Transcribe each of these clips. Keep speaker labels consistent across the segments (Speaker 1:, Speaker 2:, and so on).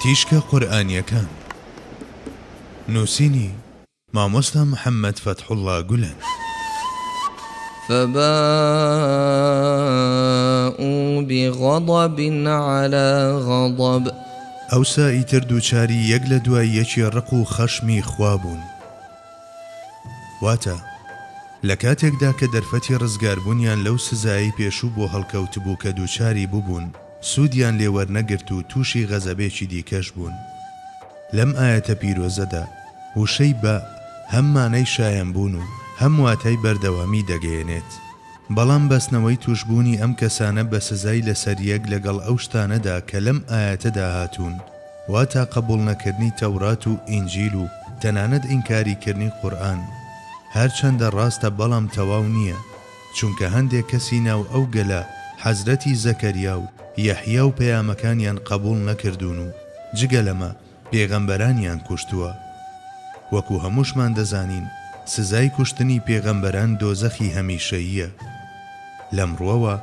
Speaker 1: تیشکە قورئانیەکان. نووسینی، مامۆستا محەممەد فەتحوڵڵا گولەن.
Speaker 2: فباءوا بغضب علی غضب.
Speaker 1: ئەوسا ئیتر دووچاری یەک لە دوای یەکی ڕق و خەشمی خوا بوون. واتە، لە کاتێکدا کە دەرفەتی ڕزگاربوونیان لەو سزایەی پێشوو بۆ هەڵکەوتبوو کە دووچاری ببوون، سوودیان لێ وەرنەگرت و تووشی غەزەبێکی دیکەش بوون. لەم ئایەتە پیرۆزەدا، وشەی باء هەم مانای شایەنبوون و هەم واتای بەردەوامی دەگەیەنێت. بەڵام بەستنەوەی تووشبوونی ئەم کەسانە بە سزای لەسەر یەک لەگەڵ ئەو شتانەدا کە لەم ئایەتەدا هاتوون، واتا قەبوڵنەکردنی تەورات و ئینجیل و تەنانەت ئینکاریکردنی قورئان، هەرچەندە ڕاستە بەڵام تەواو نییە، چونکە هەندێک کەسی ناو ئەو گەلە حەزرەتی زەکەریا و یەحیا و پەیامەکانیان قەبوڵ نەکردوون و جگە لەمە پێغەمبەرانیان کوشتووە. وەکو هەمووشمان دەزانین سزای کوشتنی پێغەمبەران دۆزەخی هەمیشەییە. لەم ڕووەوە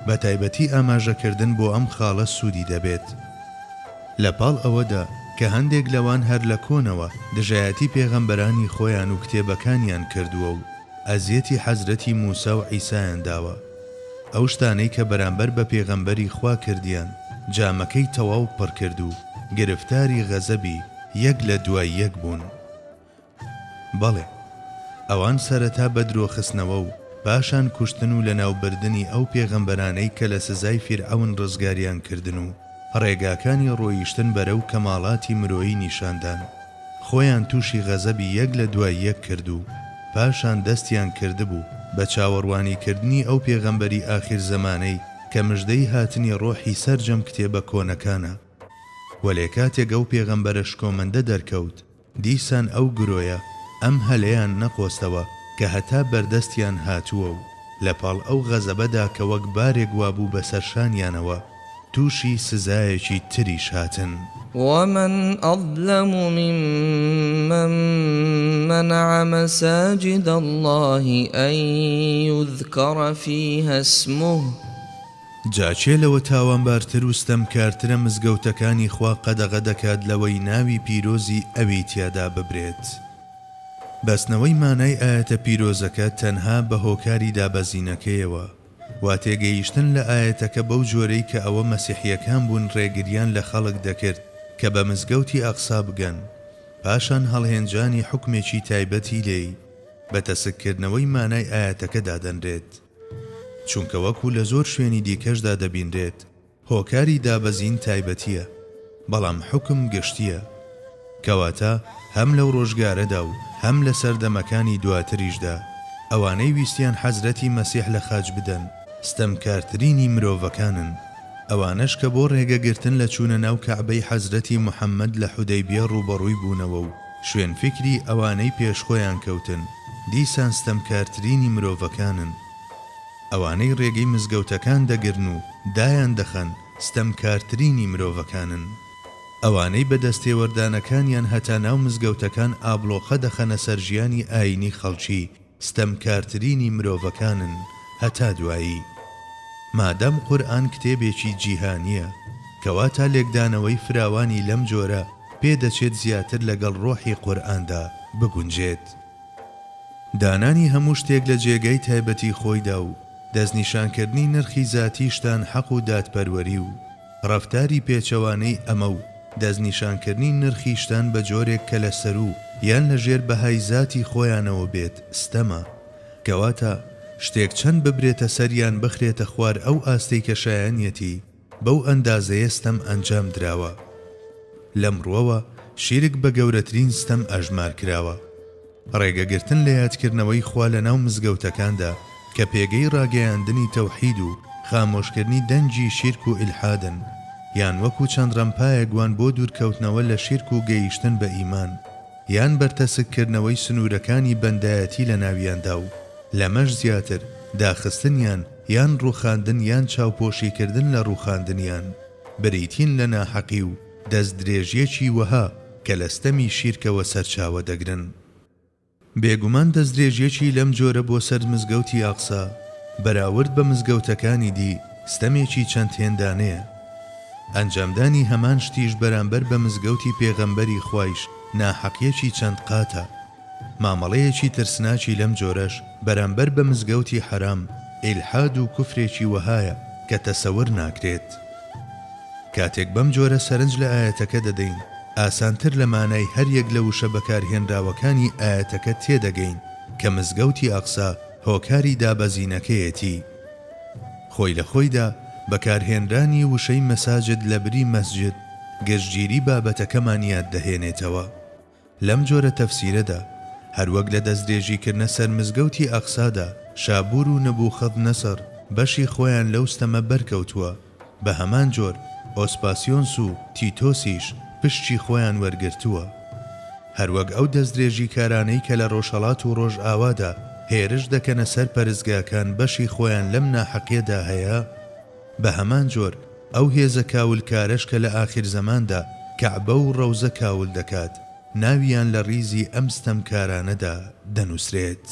Speaker 1: بە تایبەتی ئاماژەکردن بۆ ئەم خاڵە سوودی دەبێت. لە پاڵ ئەوەدا کە هەندێک لەوان هەر لە کۆنەوە دژایەتی پێغەمبەرانی خۆیان و کتێبەکانیان کردووە و ئەزیەتی حەزرەتی موسا و عیسایان داوە. ئەو شتانەی کە بەرامبەر بە پێغەمبەری خوا کردیان جامەکەی تەواو پڕ کرد و گرفتاری غەزەبی یەک لە دوای یەک بوون. بەڵێ، ئەوان سەرەتا بە درۆخستنەوە و پاشان کوشتن و لەناوبردنی ئەو پێغەمبەرانەی کە لە سزای فیرعەون ڕزگاریان کردن و ڕێگاکانی ڕۆیشتن بەرەو کەماڵاتی مرۆیی نیشاندان، خۆیان تووشی غەزەبی یەک لە دوای یەک کرد و پاشان دەستیان کردبوو بە چاوەڕوانی کردنی ئەو پێغەمبەری ئاخیر زەمانەی کە مژدەی هاتنی ڕۆحی سەرجەم کتێبە کۆنەکانە. وەلێ کاتێک ئەو پێغەمبەرە شکۆمەندە دەرکەوت، دیسان ئەو گرۆیە ئەم هەلەیان نەقۆستەوە کە هەتا بەردەستیان هاتووە و لە پاڵ ئەو غەزەبەدا کە وەک بارێک وابوو بەسەر شانیانەوە، تووشی سزایەکی تریش هاتن.
Speaker 2: ومن اظلم ممن منع مساجد اللە ان یذکر فیها اسمه.
Speaker 1: جا کێ لەوە تاوانبارتر و ستەمکارترە مزگەوتەکانی خوا قەدەغە دەکات لەوەی ناوی پیرۆزی ئەوی تیادا ببرێت؟ بەستنەوەی مانای ئایەتە پیرۆزەکە تەنها بە هۆکاری دابەزینەکەیەوە، وا تێگەیشتن لە ئایەتەکە بەو جۆرەی کە ئەوە مەسیحیەکان بوون ڕێگریان لە خەڵک دەکرد کە بە مزگەوتی ئەقسا بگەن، پاشان هەڵهێنجانی حوکمێکی تایبەتی لێی، بە تەسککردنەوەی مانای ئایەتەکە دادەنرێت. چونکە وەکو لە زۆر شوێنی دیکەشدا دەبینرێت هۆکاری دابەزین تایبەتییە، بەڵام حوکم گشتییە. کەواتە هەم لەو ڕۆژگارەدا و هەم لە سەردەمەکانی دواتریشدا ئەوانەی ویستیان حەزرەتی مەسیح لە خاچ بدەن ستەمکارترینی مرۆڤەکانن، ئەوانەش کە بۆ ڕێگەگرتن لە چوونە ناو کەعبەی حەزرەتی محەمەد لە حودەیبیە ڕووبەڕووی بوونەوە و شوێن فیکری ئەوانەی پێش خۆیان کەوتن دیسان ستەمکارترینی مرۆڤەکانن. ئەوانەی ڕێگەی مزگەوتەکان دەگرن و دایان دەخەن ستەمکارترینی مرۆڤەکانن. ئەوانەی بە دەستێوەردانەکانیان هەتا ناو مزگەوتەکان ئابڵۆقە دەخەنە سەر ژیانی ئایینی خەڵکی ستەمکارترینی مرۆڤەکانن. هەتا دوایی. مادام قورئان کتێبێکی جیهانییە، کەواتا لێکدانەوەی فراوانی لەم جۆرە پێدەچێت زیاتر لەگەڵ ڕۆحی قورئاندا بگونجێت. دانانی هەموو شتێک لە جێگای تایبەتی خۆیدا و دەستنیشانکردنی نرخی زاتی شتان حەق و دادپەروەری و ڕەفتاری پێچەوانەی ئەمە و دەستنیشانکردنی نرخی شتان بە جۆرێک کە لە سەروو یان لە ژێر بەهای زاتی خۆیانەوە بێت ستەمە. کەواتە شتێک چەند ببرێتە سەر یان بخرێتە خوار ئەو ئاستەی کە شایەنیەتی، بەو ئەندازەیە ستەم ئەنجام دراوە. لەم ڕووەوە شیرک بە گەورەترین ستەم ئەژمار کراوە. ڕێگەگرتن لە یادکردنەوەی خوا لە ناو مزگەوتەکاندا کە پێگەی ڕاگەیاندنی تەوحید و خامۆشکردنی دەنگی شیرک و ئیلحادن، یان وەکو چەند ڕەمپایەک وان بۆ دوورکەوتنەوە لە شیرک و گەیشتن بە ئیمان، یان بەرتەسککردنەوەی سنوورەکانی بەندایەتی لە ناویاندا و لەمەش زیاتر داخستنیان یان ڕووخاندن یان چاوپۆشیکردن لە ڕووخاندنیان بریتین لە ناحەقی و دەستدرێژییەکی وەها کە لە ستەمی شیرکەوە سەرچاوە دەگرن. بێگومان دەستدرێژییەکی لەم جۆرە بۆ سەر مزگەوتی ئەقسا بەراورد بە مزگەوتەکانی دی ستەمێکی چەند هێندانەیە. ئەنجامدانی هەمان شتیش بەرامبەر بە مزگەوتی پێغەمبەری خوایش ناحەقیەکی چەند قاتە. مامەڵەیەکی ترسناکی لەم جۆرەش بەرامبەر بە مزگەوتی حەرام ئیلحاد و کوفرێکی وەهایە کە تەسەور ناکرێت. کاتێک بەم جۆرە سەرنج لە ئایەتەکە دەدەین ئاسانتر لە مانای هەر یەک لە وشە بەکارهێنراوەکانی ئایەتەکە تێدەگەین کە مزگەوتی ئەقسا هۆکاری دابەزینەکەیەتی. خۆی لە خۆیدا بەکارهێنرانی وشەی مساجد لەبری مسجد گشتگیری بابەتەکەمان یاد دەهێنێتەوە. لەم جۆرە تەفسیرەدا، هەروەک لە دەستدرێژیکردنە سەر مزگەوتی ئەقسادا شابوور و نەبوخذ نەسڕ بەشی خۆیان لەو ستەمە بەرکەوتووە، بە هەمان جۆر ئۆسپاسیۆنس و تیتۆسیش پشکی خۆیان وەرگرتووە. هەروەک ئەو دەستدرێژیکارانەی کە لە ڕۆژهەڵات و ڕۆژئاوادا هێرش دەکەنە سەر پەرستگاکان بەشی خۆیان لەم ناحەقیەدا هەیە، بە هەمان جۆر ئەو هێزە کاولکارەش کە لە ئاخیر زەماندا کەعبە و ڕەوزە کاول دەکات، ناویان لە ڕیزی ئەم ستەمکارانەدا دەنووسرێت.